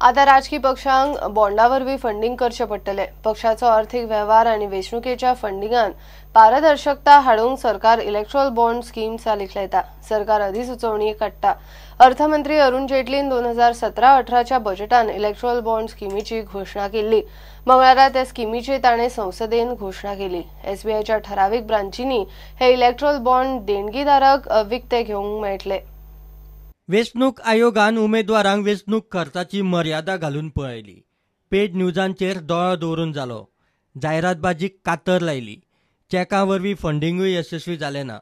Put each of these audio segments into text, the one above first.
आतां राजकी पक्षांक बॉन्डा वरवीं फंडींग करचें पडटलें. पक्षाचो अर्थीक वेव्हार आनी वेंचणुकेच्या फंडिंगान पारदर्शकता हाडूंक सरकार इलेक्ट्रॉल बॉन्ड स्कीम चालीक लायता. सरकार अधिसुचोवणी काडटा. अर्थमंत्री अरुण जेटलीन 2017-18च्या बजेटान इलेक्ट्रॉल बॉन्ड स्किमीची घोशणा केल्ली. मंगळारा त्या स्किमीची ताणें संसदेन घोशणा केली. एसबीआयच्या ठरावीक ब्रांचींनी हे इलेक्ट्रॉल बॉन्ड देणगीदारक विकते घेवंक मेळटले. वेंचणूक आयोगान उमेदवारांक वेंचणूक खर्चाची मर्यादा घालून पळयली. पेड न्यूजांचेर दोळो दवरून जालो. जायरातबाजीक कातर लायली. चॅकां वरवीं फंडिंगूय यशस्वी जालें ना.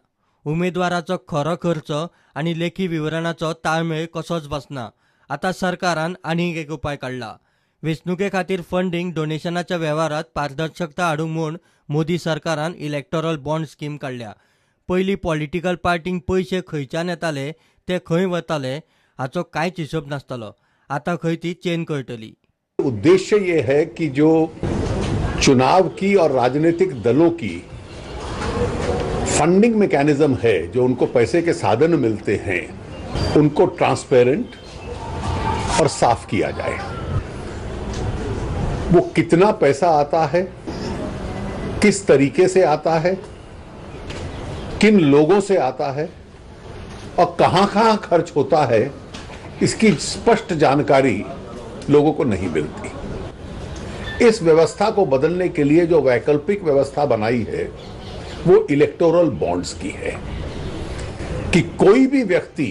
उमेदवाराचो खरो खर्च आनी लेखी विवरणाचो ताळमेळ कसोच बसना. आतां सरकारान आनीक एक उपाय काडला. वेंचणुके खातीर फंडींग डोनेशनाच्या वेव्हारांत पारदर्शकता हाडूंक म्हूण मोदी सरकारान इलेक्टोरल बॉन्ड स्कीम काडल्या. पयलीं पॉलिटिकल पार्टींक पयशे खंयच्यान येताले ते खंय वताले हाचो कांयच हिशोब नासतालो. आतां खंय ती चेन कळटली. उद्देश्य ये है कि जो चुनाव की और राजनीतिक दलों की फंडिंग मैकेनिज्म है, जो उनको पैसे के साधन मिलते हैं, उनको ट्रांसपेरेंट और साफ किया जाए. वो कितना पैसा आता है, किस तरीके से आता है, किन लोगों से आता है और कहां कहां खर्च होता है, इसकी स्पष्ट जानकारी लोगों को नहीं मिलती. इस व्यवस्था को बदलने के लिए जो वैकल्पिक व्यवस्था बनाई है वो इलेक्टोरल बॉन्ड्स की है कि कोई भी व्यक्ति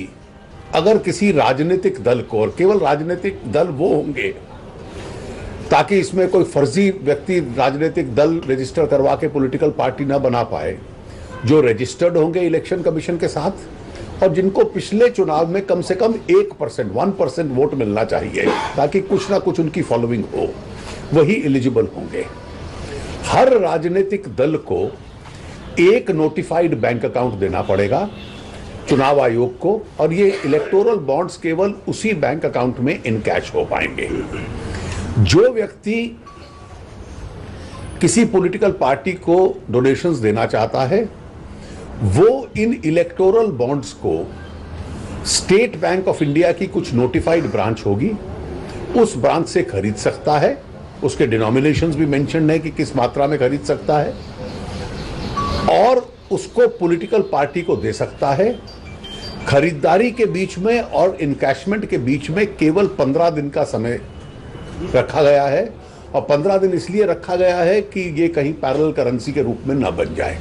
अगर किसी राजनीतिक दल को, और केवल राजनीतिक दल वो होंगे ताकि इसमें कोई फर्जी व्यक्ति राजनीतिक दल रजिस्टर करवा के पॉलिटिकल पार्टी ना बना पाए, जो रजिस्टर्ड होंगे इलेक्शन कमीशन के साथ और जिनको पिछले चुनाव में कम से कम 1% 1% वोट मिलना चाहिए ताकि कुछ ना कुछ उनकी फॉलोइंग हो, वही एलिजिबल होंगे. हर राजनीतिक दल को एक नोटिफाइड बैंक अकाउंट देना पड़ेगा चुनाव आयोग को, और ये इलेक्टोरल बॉन्ड्स केवल उसी बैंक अकाउंट में इनकैश हो पाएंगे. जो व्यक्ति किसी पॉलिटिकल पार्टी को डोनेशंस देना चाहता है वो इन इलेक्टोरल बॉन्ड्स को स्टेट बैंक ऑफ इंडिया की कुछ नोटिफाइड ब्रांच होगी, उस ब्रांच से खरीद सकता है. उसके डिनोमिनेशंस भी मेंशन है कि किस मात्रा में खरीद सकता है, और उसको पॉलिटिकल पार्टी को दे सकता है. खरीदारी के बीच में और इनकैशमेंट के बीच में केवल 15 दिन का समय रखा गया है, और 15 दिन इसलिए रखा गया है कि ये कहीं पैरेलल करेंसी के रूप में न बन जाए.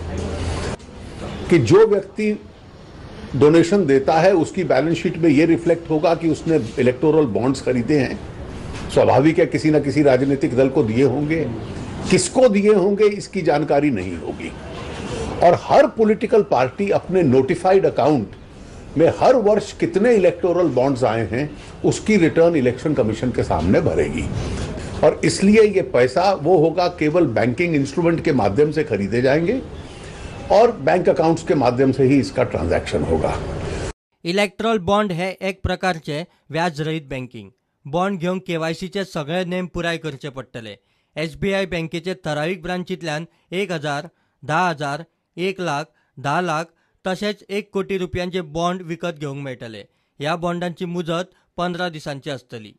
कि जो व्यक्ति डोनेशन देता है उसकी बैलेंस शीट में ये रिफ्लेक्ट होगा कि उसने इलेक्टोरल बॉन्ड्स खरीदे हैं. स्वाभाविक है किसी न किसी राजनीतिक दल को दिए होंगे, किसको दिए होंगे इसकी जानकारी नहीं होगी. और हर पॉलिटिकल पार्टी अपने नोटिफाइड अकाउंट में हर वर्ष कितने इलेक्टोरल बॉन्ड्स आए हैं उसकी रिटर्न इलेक्शन कमीशन के सामने भरेगी, और इसलिए ये पैसा वो होगा केवल बैंकिंग इंस्ट्रूमेंट के माध्यम से खरीदे जाएंगे और बैंक अकाउंट्स के माध्यम से ही इसका ट्रांजैक्शन होगा. इलेक्ट्रॉल बॉन्ड हे एक प्रकारचे व्याजरहित बँकिंग. बॉन्ड घेवंक केवायसीचे सगळे नेम पुराय करचे पडटले. एसबीआय बँकेचे ठरावीक ब्रांचींतल्यान 1,000, 10,000, 1 लाख, 10 लाख तशेंच 1 कोटी रुपयांचे बॉन्ड विकत घेवंक मेळटले. ह्या बॉन्डांची मुजत 15 दिसांची आसतली.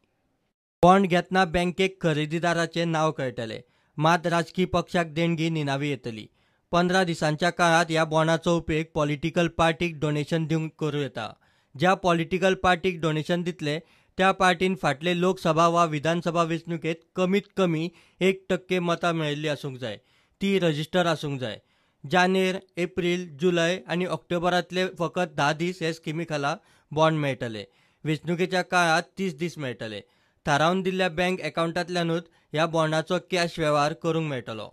बॉन्ड घेतना बँकेक खरेदीदाराचें नांव कळटलें, मात राजकी पक्षाक देणगी निनावी येतली. 15 दिसांच्या काळांत ह्या बॉन्डाचो उपेग पॉलिटिकल पार्टीक डोनेशन दिवंक करूं येता. ज्या पॉलिटिकल पार्टीक डोनेशन दितले त्या पार्टीन फाटले लोकसभा वा विधानसभा वेंचणुकेंत कमीत कमी 1% मतां मेळिल्लीं आसूंक जाय, ती रजिस्टर आसूंक जाय. जानेर, एप्रील, जुलय आनी ऑक्टोबरांतले फकत 10 दीस हे स्किमी खाला बॉन्ड मेळटले. वेंचणुकेच्या काळांत 30 दीस मेळटले. थारावन दिल्ल्या बँक अकाउंटांतल्यानूच ह्या बॉन्डाचो कॅश वेव्हार करूंक मेळटलो.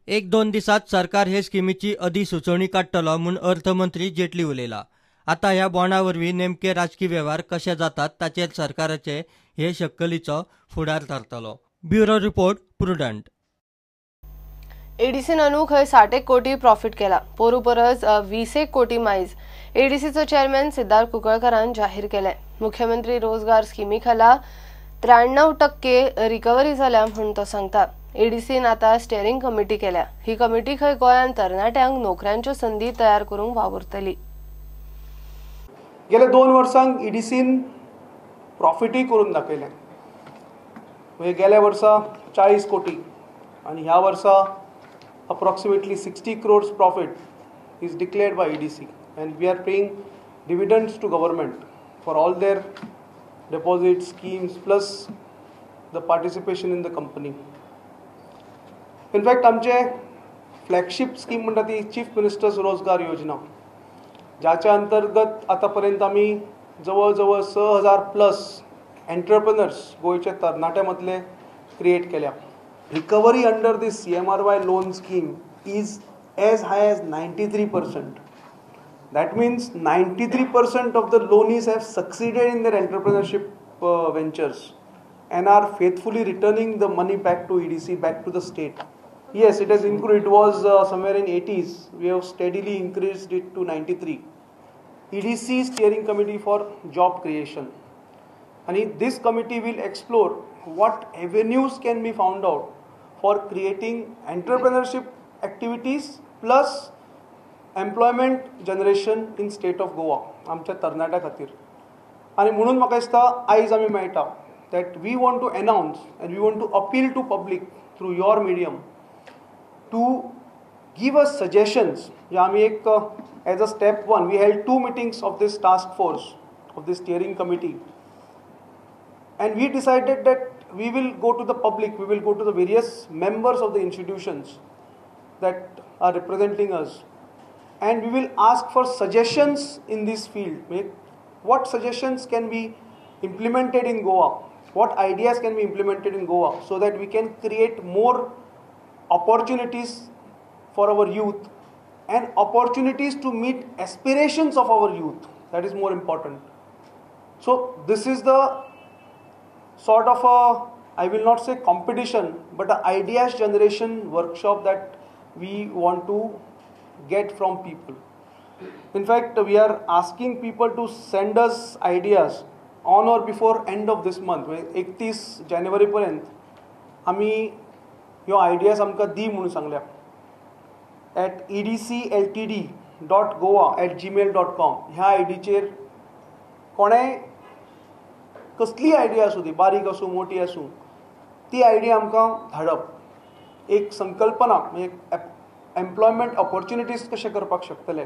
1-2 दिसांत सरकार हे स्किमीची अधिसुचोवणी काडटलो म्हूण अर्थमंत्री जेटली उलयला. आतां ह्या बॉन्डा वरवीं नेमके राजकी वेव्हार कशे जातात ताचेर सरकाराचे हे शक्कलीचो फुडार थारतलो. Bureau report, Prudent. एडीसीन अंदू खंय 60 कोटी प्रॉफिट केला. पोरू परस 20 कोटी मायज एडीसीचो चेअरमॅन सिद्धार्थ कुंकळकरान जाहीर केलें. मुख्यमंत्री रोजगार स्किमी खाला 93% रिकव्हरी जाल्या म्हूण तो सांगता. एडीसीन आतां स्टेअरिंग कमिटी केल्या. ही कमिटी खंय गोंयांत तरणाट्यांक नोकऱ्यांच्यो संदी तयार करूंक वावुरतली. गेल्या 2 वर्सांक ईडीसीन प्रॉफिटूय करून दाखयलें. म्हणजे गेल्या वर्सा 40 कोटी आनी ह्या वर्सा approximately 60 crores profit is declared by EDC, and we are paying dividends to government for all their deposit schemes plus the participation in the company. In fact, आमचे फ्लॅगशीप स्कीम म्हणटा ती चीफ मिनिस्टर्स रोजगार योजना, ज्याच्या अंतर्गत आतापर्यंत आमी जवळ जवळ 6000 प्लस एंटरप्रेनर्स गोंयच्या तरणाट्या मदले क्रिएट केल्या. Recovery under this CMRY loan scheme is as high as 93%. That means 93% of the loanees have succeeded in their entrepreneurship ventures and are faithfully returning the money back to EDC, back to the state. Yes, it has increased. It was somewhere in 80s. We have steadily increased it to 93. EDC Steering Committee for Job Creation. And this committee will explore what avenues can be found out for creating entrepreneurship activities plus employment generation in state of Goa आमच्या तरणाट्या खातीर. आनी म्हणून म्हाका दिसता आयज आमी मेळटा that we want to announce and we want to appeal to public through your medium to give us suggestions. जे आमी एक as a step one we held 2 meetings of this task force of this steering committee and we decided that we will go to the public, we will go to the various members of the institutions that are representing us, and we will ask for suggestions in this field. What suggestions can be implemented in Goa, what ideas can be implemented in Goa, so that we can create more opportunities for our youth and opportunities to meet aspirations of our youth. That is more important. So this is the sort of a, I will not say competition, but an ideas generation workshop that we want to get from people. In fact, we are asking people to send us ideas on or before end of this month. 31 जानेवारी पर्यंत आमी ह्यो ideas आमकां दी म्हणून सांगल्या. At edcltd.goa@gmail.com ह्या आयडीचेर कोणेय कसलीय आयडिया आसूं, ती बारीक आसूं मोठी आसूं, ती आयडिया आमकां धाडप. एक संकल्पना म्हणजे एम्प्लॉयमेंट ऑपॉर्च्युनिटीज कशें करपाक शकतले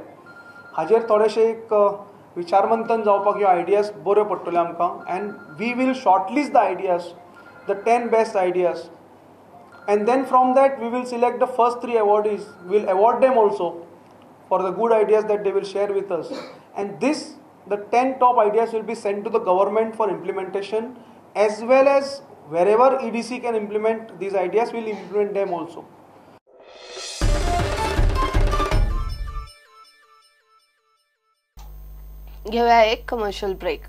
हाजेर थोडेशें एक विचारमंथन जावपाक ह्यो आयडियाज बऱ्यो पडटल्यो आमकां. And we will shortlist the ideas, the 10 best ideas, and then from that we will select the first 3 awardees. We will award them also for the good ideas that they will share with us. And this, the 10 top ideas will be sent to the government for implementation, as well as wherever EDC can implement these ideas, we will implement them also. घेऊया एक commercial break.